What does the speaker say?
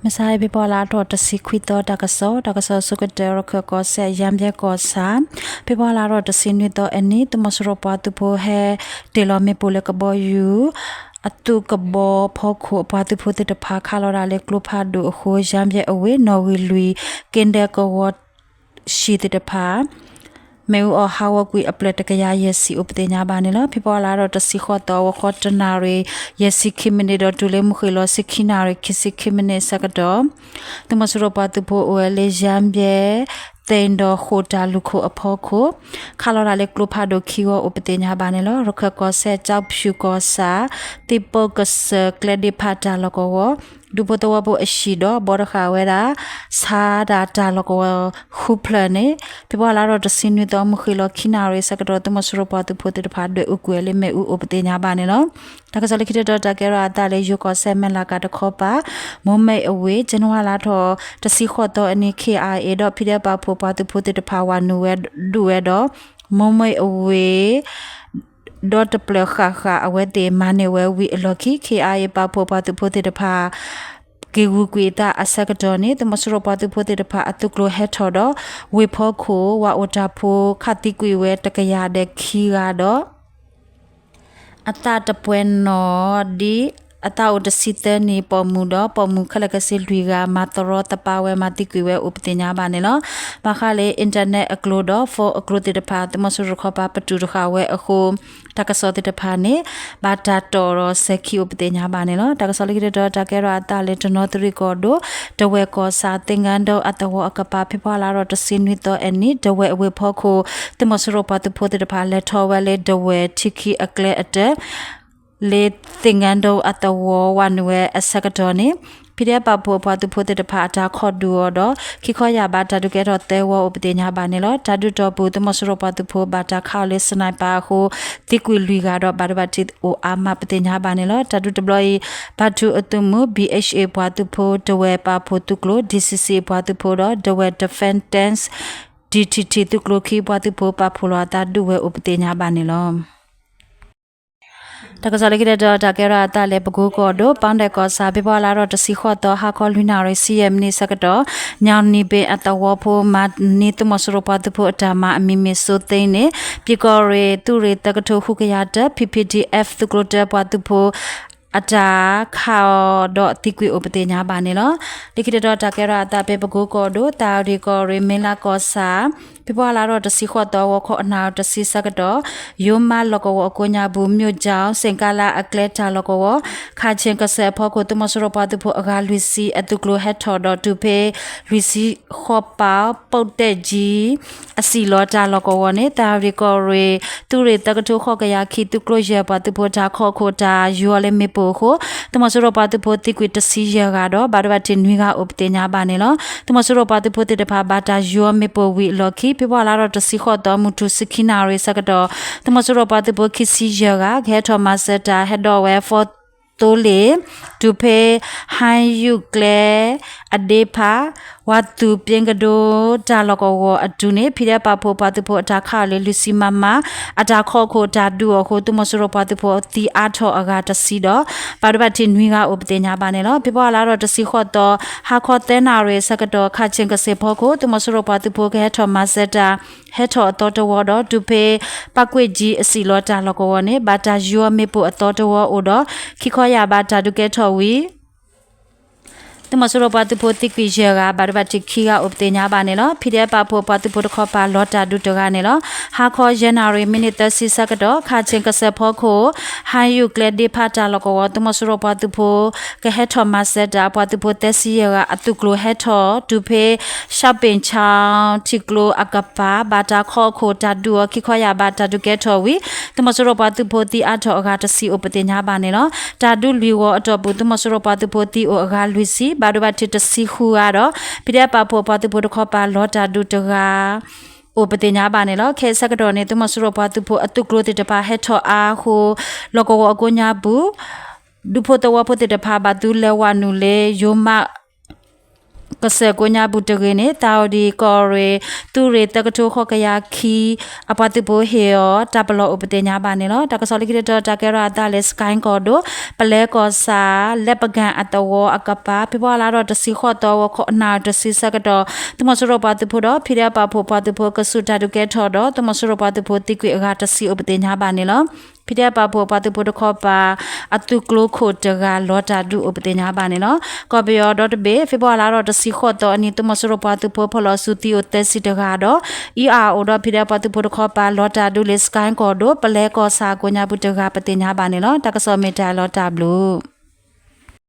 မုၢ်ဆါအံၤ ဖ့ၤဘြူၤအါလါထီၣ်တဆံခွံသီ တၢ်ကစီၣ်, တၢ်ကစီၣ်ဆိကတၢၢ် ရခၢၣ်ကီၢ်စဲၣ် ယါဘဲကီၢ်ဆၣ်, ဖ့ၤဘြူၤအါလါထီၣ်တဆံနွံသီအနံၤ သုးမီၤစိရိၤပှၤသုးဖိဟဲ တ့ၢ်လီၤမ့ၣ်ပိၢ်လၢကဘီယူၤ အသုးကဘီဖီခိၣ် အပှၤသုးဖိသ့ၣ်တဖၣ် ခးလီၤတၢ်လၢကျိဖးဒိၣ်အဃိ ယါဘဲအဝ့ၢ် နီၣ်ဂံၢ်လွံၢ် က့ဒဲကဝီၤ ဟံၣ်သ့ၣ်တဖၣ် မ့ၣ်အူအီၣ်ဟးဂီၤကွံာ်အဖျၢၣ်တကယၤယဲၢ်ဆံအိၣ်ပသ့ၣ်ညါဘၣ်န့ၣ်လီၤ. ဖ့ၤဘြူၤအါလါထီၣ်တဆံဃိးသီ ဂီၤခီတနၣ်ရံၣ် ယဲၢ်ဆံခံမံးနံးဒီးတုၤလၢမုၢ်ဃ့ၢ်လီၤ ဆံခံနၣ်ရံၣ်ခံဆံခံမံးနံးအဆၢကတီၢ် သုးမီၤစိရိၤပှၤသုးဖိအိၣ်ဝဲလၢယါဘဲ သ့ၣ်ဒီၣ်ဃိၣ်တၢ်လူၢ်ခိၣ်အဖီခိၣ် ခးလီၤတၢ်လၢကျိဖးဒိၣ်ခံဂီၤအိၣ်ပသ့ၣ်ညါဘၣ်န့ၣ်လီၤ. ရခၢၣ်ကီၢ်စဲၣ် ကၠီဖၠူၣ်ကီၢ်ဆၣ် သံၣ်ပိၢ်ကစၢၢ်ကျဲဒ့ဖးတၢ်လီၢ်ကဝီၤ ဒူဖိသဝီဖိအဟံၣ်ဒီးဘှီတဃာ်ဝဲဒၣ် ဆါဒၣ်တၢ်လီၢ်ကဝီၤဃုဖျၢၣ်န့ၣ် ဖ့ၤဘြူၤအါလါထီၣ်တဆံနွံသီ မုၢ်ဃ့ၢ်လီၤခံနၣ်ရံၣ်ဆၢကတီၢ် သုးမီၤစိရိၤပှၤသုးဖိသ့ၣ်တဖၣ် ဒွဲၣ်အူကွံာ်ဝဲလၢမ့ၣ်အူအိၣ်ပသ့ၣ်ညါဘၣ်န့ၣ်လီၤ. တၢ်ကစီၣ်လၢခံတတီၤ တၢ်ကဲထီၣ်အသးလၢယိၤကီၢ်စဲၣ် မဲၢ်လးကၤတခီပၤ မိၢ်မ့ၣ်အဝ့ၢ် ကၠနဝါလါထီၣ်တဆံဃိးသီအနံၤ ခ့ၣ်အါအ့ၣ် ဒီး ဖံဒဲပာ်ဖှိၣ်ပှၤသုးဖိသ့ၣ်တဖၣ် ဝၤနုာ်ဝဲဒုးဝဲဒီး မိၢ်မ့ၣ်အဝ့ၢ် ဒီတဖျၢၣ်ဃၣ်ဃၣ် အဝဲသ့ၣ်မၤန့ၢ်ဝဲဝံၤအလီၢ်ခံ ခ့ၣ်အါအ့ၣ်ပာ်ဖှိၣ်ပှၤသုးဖိသ့ၣ်တဖၣ် က့ၤဂုာ်ကွံာ်အသးအဆၢကတီၢ်န့ၣ် သုးမီၤစိရိၤပှၤသုးဖိသ့ၣ်တဖၣ်အသုးကျိၤဟဲထီၣ်ဒီး ဝ့ၢ်ဖီခိၣ် ဝၤအိၣ်တၢ်ဖိ ခးသံကွံာ်ဝဲတကယၤဒီးခံဂၤဒီး အသးတပှဲၤနီၣ်ဒံး အသးအိၣ်တဆံသၢနံၣ် ပိာ်မုၣ်ဒီး ပိာ်မုၣ်ခဲလၢာ်ခဲဆ့လွံၢ်ဂၤ မၤသရီသပၢၤဝဲ မၤသံကွံာ်ဝဲအိၣ်ပသ့ၣ်ညါဘၣ်န့ၣ်လီၤ. ဘၣ်ဃးလၢ internet အကျိၤဒီး phone အကျိၤသ့ၣ်တဖၣ် သုးမီၤစိရိၤတခီပၤ ပတုာ်တဃာ်ဝဲအဃိ တၢ်ကစီၣ်သ့ၣ်တဖၣ်န့ၣ် ဘၣ်တၢ်တီၣ်ဒီးစဲၤခံအိၣ်ပသ့ၣ်ညါဘၣ်န့ၣ်လီၤ. တၢ်ကစီၣ်လၢခံတတီၤ တၢ်ကဲထီၣ်အသးလၢတနီသရံၣ်ကီၢ်ဒိၣ် တဝဲၢ်ကီၢ်ဆၣ် သ့ၣ်ငၢဒိၣ်အသဝီအကပၤ ဖ့ၤဘြူၤအါလါထီၣ်တဆံနွံသီအနံၤ တဝဲၢ်အဝ့ၢ်ဖီခိၣ် သုးမီၤစိရိၤပှၤသုးဖိသ့ၣ်တဖၣ် လဲၤထီၣ်ဝဲလၢတဝဲၢ်ထံခံအကျဲအတၢၢ် လၢသ့ၣ်ငၢဒိၣ်အသဝီဝၤနုာ်ဝဲအဆၢကတီၢ်န့ၣ် ဖံဒဲပာ်ဖှိၣ်ပှၤသုးဖိသ့ၣ်တဖၣ်အတၢ်ခီၣ်ဒုးအီၤဒီး ခံခီယာ်ဘၣ်တၢ်ဒုးကဲထီၣ်သၢဝီအိၣ်ပသ့ၣ်ညါဘၣ်န့ၣ်လီၤ. တၢ်ဒုးတီၢ်ပူၤ သုးမီၤစိရိၤပှၤသုးဖိဘၣ်တၢ်ခးအီၤလၢ sniper အဃိ သံကွံာ်လွံၢ်ဂၤဒီး ဘၣ်ဒိဘၣ်ထံးအိၣ်အါမးပသ့ၣ်ညါဘၣ်န့ၣ်လီၤ. တၢ်ဒုးတဘျီအံၤ ဘၣ်ထူးအသုးမုၢ် ဘံၣ်အ့ၣ်ၡ်အ့ၣ် ပှၤသုးဖိ တဝဲၢ်ပာ်ဖှိၣ်သုးကျိၤ ဒံၣ်စံၣ်စံၣ် ပှၤသုးဖိဒီး တဝဲၢ် Defense ဒံၣ်ထံၣ်ထံၣ်သုးကျိၤခံ ပှၤသုးဖိပာ်ဖှိၣ်လီၤအသးဒုးဝဲအိၣ်ပသ့ၣ်ညါဘၣ်န့ၣ်လီၤ. တၢ်ကစီၣ်လၢခံတတီၤ တၢ်ကဲထီၣ်အသးလၢပကိကီၢ်ဒိၣ် ပီၣ်ဒဲၣ်ကီၢ်ဆၣ် ဖ့ၤဘြူၤအါလါထီၣ်တဆံဃိးသီ ဟါခီလွံၢ်နၣ်ရံၣ်ဆံယဲၢ်မံးနံးဆၢကတီၢ် ညၣ်နံၣ်ဘ့ၣ်အသဝီဖိ မၤန့ၢ်သုးမီၤစိရိၤပှၤသုးဖိအတၢ်မၤအမံၤမ့ၢ်စိသ့န့ၣ် ပၠံၣ်ကီၢ်ရ့ၣ် သုးရ့ၣ်သၢကထိဃုကယၤတၢ ဖံးဖံးဒံၣ်အဲၣ် သုးကျိၤတၢ ပှၤသုးဖိ အတၢ်ခးအီၤဒီးသံကွံာ်အိၣ်ပသ့ၣ်ညါဘၣ်န့ၣ်လီၤ. လၢခံတတီၤ တၢ်ကဲထီၣ်အသးဖဲပကိကီၢ်ဒိၣ် တၢ်ရ့ၣ်ကီၢ်ရ့ၣ် မ့ၢ်လၢကီၢ်ဆၣ် ဖ့ၤဘြူၤအါလါထီၣ်တဆံဃိးသီ ဂီၤခီအနၣ်ရံၣ်တဆံဆၢကတီၢ် ယိၤမးလီၢ်ကဝီၤအကိးညါပူၤ မၠိၣ်ကၠီ စ့ၣ်ကါလါအကျဲတၢ်လီၢ်ကဝီၤ ခးဆ့ၣ်ကစၢၢ်အဖီခိၣ် သုးမီၤစိရိၤပှၤသုးဖိအဂၤလွံၢ်ဆံအသုးကျိၤဟဲထီၣ်ဒီးတုၤဖဲ လွံၢ်ဆံဃိးပာ် ပုတ်တဲၣ်ကၠံ အစံၣ်လီၤတၢ်လီၢ်ကဝီၤန့ၣ် တၢ်ရ့ၣ်ကီၢ်ရ့ၣ် သုးရ့ၣ်သၢကထိဃိးကယၤခံ သုးကျိၤယဲၢ်ပှၤသုးဖိတၢ်ခီၣ်ခိၣ်တၢ်ယိၤအီၤလၢမ့ၣ်ပိၢ်အဃိ သုးမီၤစိရိၤပှၤသုးဖိသံကွံာ်တဆံယဲၢ်ဂၤဒီး ဘၣ်ဒိဘၣ်ထံးနွံဂၤအိၣ်ပသ့ၣ်ညါဘၣ်န့ၣ်လီၤ. သုးမီၤစိရိၤပှၤသုးဖိသ့ၣ်တဖၣ် ဘၣ်တၢ်ယိၤအီၤမ့ၣ်ပိၢ်ဝံၤအလီၢ်ခံ ဖ့ၤဘြူၤအါလါထီၣ်တဆံဃိးသီ မုၢ်ထူၣ်ဆံခံနၣ်ရံၣ်ဆၢကတီၢ် သုးမီၤစိရိၤပှၤသုးဖိခံဆံယဲၢ်ဂၤ ကဟဲထီၣ်မၤစၢၤတၢ်ဟဲဒိးဝဲ ဖီသိလ့ၣ် တုၤဖဲ ဟါယူၣ်ကျဲ အဒ့ဖး ဝၤသူၣ်ပ့ကဒိ တၢ်လီၢ်ကဝီၤအတုၤန့ၣ် ဖံးဒဲပာ်ဖှိၣ်ပှၤသုးဖိအတၢ်ခးအီၤလၢ လွံၢ်ဆံမမ အတၢ်ခီၣ်ခိၣ်တၢ်ဒုးအီၤအဃိ သုးမီၤစိရိၤပှၤသုးဖိသံအါထီၣ်အဂၤတဆံဒီး ဘၣ်ဒိဘၣ်ထံးနွံဂၤအိၣ်ပသ့ၣ်ညါဘၣ်န့ၣ်လီၤ. ဖ့ၤဘြူၤအါလါထီၣ်တဆံဃိးသီ ဟါခီသၢနၣ်ရံၣ်ဆၢကတီၢ် ခးဆ့ၣ်ကစၢၢ်ဖီခိၣ် သုးမီၤစိရိၤပှၤသုးဖိကဟဲထီၣ်မၤစၢၤတၢ် ဟဲထီၣ်အသီတဝီဒီး တုၤဖဲ ပၣ်ကွ့ၣ်ကၠံအစံၣ်လီၤတၢ်လီၢ်ကဝီၤန့ၣ် ဘၣ်တၢ်ယိၤအီၤမ့ၣ်ပိၢ်အသီတဝီအိၣ်ဒီး ခံခီယာ်ဘၣ်တၢ်ဒုးကဲထီၣ်ဝံၤ သုးမီၤစိရိၤပှၤသုးဖိသံကွံာ်ယဲၢ်ဂၤ ဘၣ်ဒိဘၣ်ထံးခံဂၤအိၣ်ပသ့ၣ်ညါဘၣ်န့ၣ်လီၤ. ဖံးဒဲပာ်ဖှိၣ်ပှၤသုးဖိတခီပၤလီၤတၢ်ဒုးတဂၤန့ၣ်လီၤ. ဟါခီယဲၢ်နၣ်ရံၣ် မံးနံးသၢဆံဆၢကတီၢ် ခးဆ့ၣ်ကစၢၢ်ဖီခိၣ် ဟါယူၣ်ကျဲဒ့ဖးတၢ်လီၢ်ကဝီၤ သုးမီၤစိရိၤပှၤသုးဖိ ကဟဲထီၣ်မၤစၢၤတၢ် ပှၤသုးဖိသၢဆံယဲၢ်ဂၤ အသုးကျိၤဟဲထီၣ် တုၤဖဲ ရှးပ့ၣ်ဆၣ်ထံကျိအကပၤ ဘၣ်တၢ်ခီၣ်ခိၣ်တၢ်ဒုးအီၤ ခံခီယာ်ဘၣ်တၢ်ဒုးကဲထီၣ်ဝံၤ သုးမီၤစိရိၤပှၤသုးဖိသံအါထီၣ်အဂၤတဆံအိၣ်ပသ့ၣ်ညါဘၣ်န့ၣ်လီၤ. တၢ်ဒုးလွံၢ်ဝီအတီၢ်ပူၤ သုးမီၤစိရိၤပှၤသုးဖိသံအိၣ်အဂၤလွံၢ်ဆံ ဘၣ်ဒိဘၣ်ထံးတဆံဃုဂၤဒီး ဖံးဒဲပာ်ဖှိၣ်ပှၤသုးဖိတခီပၤလီၤတၢ်ဒုးတဂၤ အိၣ်ပသ့ၣ်ညါဘၣ်န့ၣ်လီၤ. ခဲအံၤဆၢကတီၢ်န့ၣ် သုးမီၤစိရိၤပှၤသုးဖိအသုးကျိၤသ့ၣ်တဖၣ်ဟဲထီၣ်အါအဃိ လီၢ်ကဝီၤအကိးညါပူၤ ဒူဖိသဝီဖိသ့ၣ်တဖၣ် ဘၣ်သုလဲၤဝၤနုာ်လၢ ယိၤမး ကစၢၢ်ကိးညါပူၤတဂ့ၤန့ၣ် သးအိၣ်ဒံးကီၢ်ရ့ၣ် သုးရ့ၣ်သၢကထိဃိးကယၤခံ အပှၤသုးဖိဟ့ၣ်အီၤ တၢ်ပလီၢ်အိၣ်ပသ့ၣ်ညါဘၣ်န့ၣ်လီၤ. တၢ်ကစီၣ်လၢခံတတီၤ တၢ်ကဲထီၣ်အသးလၢ စကဲကီၢ်ဒိၣ် ပလဲကီၢ်ဆၣ် လဲပကၣ်အသဝီအကပၤ ဖ့ၤဘြူၤအါလါထီၣ်တဆံဃိးသီ ဂီၤခီနၣ်ရံၣ်တဆံဆၢကတီၢ် သုးမီၤစိရိၤပှၤသုးဖိဒီး ဖံးဒဲးပာ်ဖှိၣ်ပှၤသုးဖိ ကစူၢ်တၢ်ဒုးကဲထီၣ်ဒီး သုးမီၤစိရိၤပှၤသုးဖိသံကွံာ်အဂၤတဆံအိၣ်ပသ့ၣ်ညါဘၣ်န့ၣ်လီၤ. ဖံးဒဲးပာ်ဖှိၣ်ပှၤသုးဖိတခီပၤ အသုးကျိခိၣ်တဂၤလီၤတၢ်ဒုးအိၣ်ပသ့ၣ်ညါဘၣ်န့ၣ်လီၤ. ကီၢ်ပယီၤဒီတဘ့ၣ် ဖ့ၤဘြူၤအါလါထီၣ်တဆံဃိးသီအနံၤ သုးမီၤစိရိၤပှၤသုးဖိဖီၣ်လီၤစုသံအိၣ်သၢဆံတဂၤဒီး အံၤအအိၣ်ဒီးဖံးဒဲးပှၤသုးဖိတခီပၤလီၤတၢ်ဒုးလၢ စကဲကီၢ်ဒိၣ် ပလဲကီၢ်ဆၣ်ကိးညါပူၤတဂၤပသ့ၣ်ညါဘၣ်န့ၣ်လီၤ. တၢ်ကစီၣ်မ့ၢ်တၢ်လီၤတၢ်ဘျုး